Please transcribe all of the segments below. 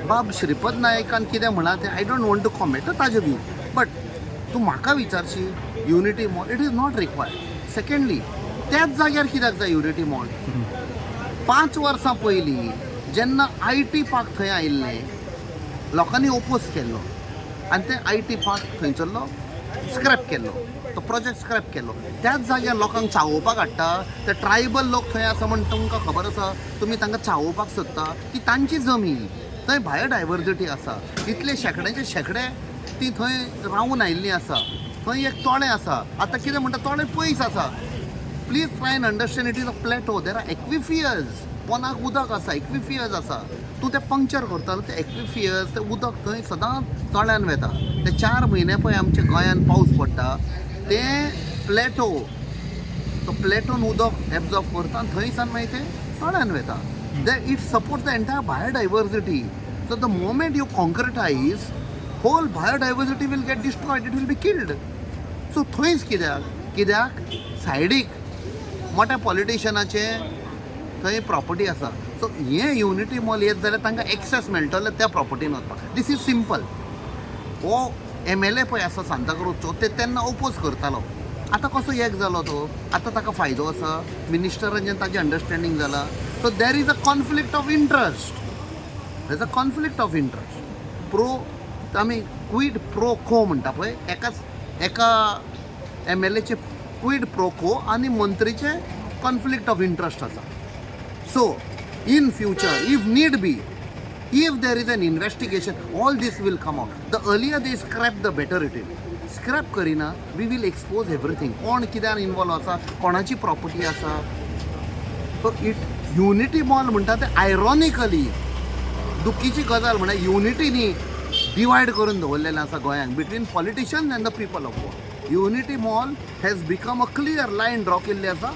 बाब श्रीपद नायकान कितें म्हणलां तें I don't want to comment, ताजें व्यू. बट तूं म्हाका विचारशी, Unity Mall, it is not required. Secondly, त्याच जाग्यार कित्याक जाय युनिटी मॉल? 5 वर्सां पयलीं जेन्ना IT park थंय आयिल्लें, लोकांनी ओपोज केल्लो आनी ते IT park थंयसरलो स्क्रॅप केल्लो, तो प्रोजेक्ट स्क्रॅप केल्लो. त्याच जाग्यार लोकांक चावोवपाक हाडटा. ते ट्रायबल लोक थंय आसा म्हण तुमकां खबर आसा. तुमी तांकां चावोवपाक सोदता. ती तांची जमीन, थंय बायोडायवर्सिटी आसा. इतले शेंकड्याचे शेंकडे ती थंय रावून आयिल्लीं आसा. थंय एक तळें आसा. आतां कितें म्हणटा, तळें पयस आसा. Please try and understand, it is a plateau. There are aquifers. पोनाक उदक आसा, एक्विफियर्स आसा. तूं तें पंक्चर करता, ते एक्विफियर्स, तें उदक थंय सदांच तळ्यान वेता. ते 4 म्हयने पळय आमच्या गोंयान पावस पडटा, ते प्लेटो, तो प्लेटोन उदक एब्जॉर्ब करता आनी थंयसान मागीर तें तळ्यान वेता. They it support the entire biodiversity. So the moment you concretize, whole biodiversity will get destroyed, it will be killed. So थंयच कित्याक? कित्याक सायडीक मोठ्या पॉलिटिशनाचे थंय प्रॉपर्टी आसा. सो हें युनिटी मॉल येत जाल्यार तांकां एक्सेस मेळटलो त्या प्रॉपर्टीन वचपाक. This is simple. हो एमएलए पळय आसा सांताक्रूजचो, ते तेन्ना ओपोज करतालो. आतां कसो एक जालो तो? आतां ताका फायदो आसा, मिनिस्टरांचें ताजें अंडरस्टँडींग जाला. So there is a conflict of interest. There is a conflict of interest. Pro आमी क्वीड प्रो को म्हणटा पळय, एकाच एका एमएलएचे क्वीड प्रो को आनी मंत्रीचे कॉन्फ्लिक्ट ऑफ इंट्रस्ट आसा. So in future, if need be, if there is an investigation, all this will come out. The earlier they scrap, the better it is. Scrap करिना, we will expose everything, कोण कित्यान involve आसा, कोणाची property आसा. So it unity mall म्हणटा ते ironically, दुखीची गजाल म्हळ्यार युनिटीनी divide करून दवरलेलें आसा गोंयांक between politicians and the people of Goa. Unity Mall has become a clear line draw केल्ली आसा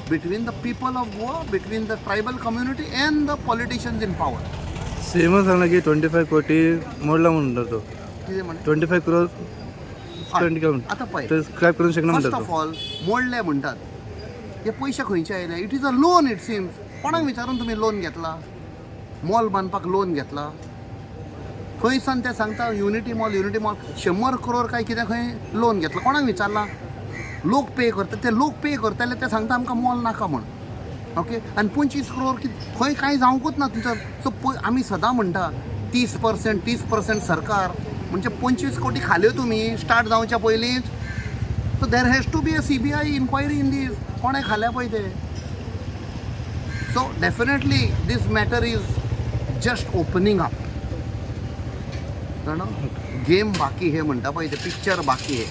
between the people of Goa, between the tribal community and the politicians in power. सीएमान सांगला की 25 कोटी मोडला म्हणून तो. कितें म्हणलें? 25 क्रोर स्पेंड केला. आतां पळय, ते स्क्रॅप करूंक शकना फर्स्ट म्हणटा ऑफ तो. ऑल, मोडले म्हणटात, हे पयशे खंयचे आयले? It is a loan, it seems. कोणाक विचारून तुमी लोन घेतला? मॉल बांदपाक लोन घेतला? खंय सान ते सांगता unity mall, unity mall, 100 crore काय कितें खंय लोन घेतला. कोणाक विचारला? लोक पे करता, ते लोक पे करतले. ते सांगता आमकां मॉल नाका म्हण. ओके, आनी 25 करोड खंय कांय जावंकूच ना तुमच्या. सो पळय, आमी सदां म्हणटा 30%, 30% सरकार म्हणजे 25 कोटी खाल्यो तुमी स्टार्ट जावच्या पयलींच. So there has to be a CBI inquiry in this. कोणें खाल्या पळय ते. So definitely this matter is just opening up, जाणा. गेम बाकी हे म्हणटा पळय ते, पिक्चर बाकी हे.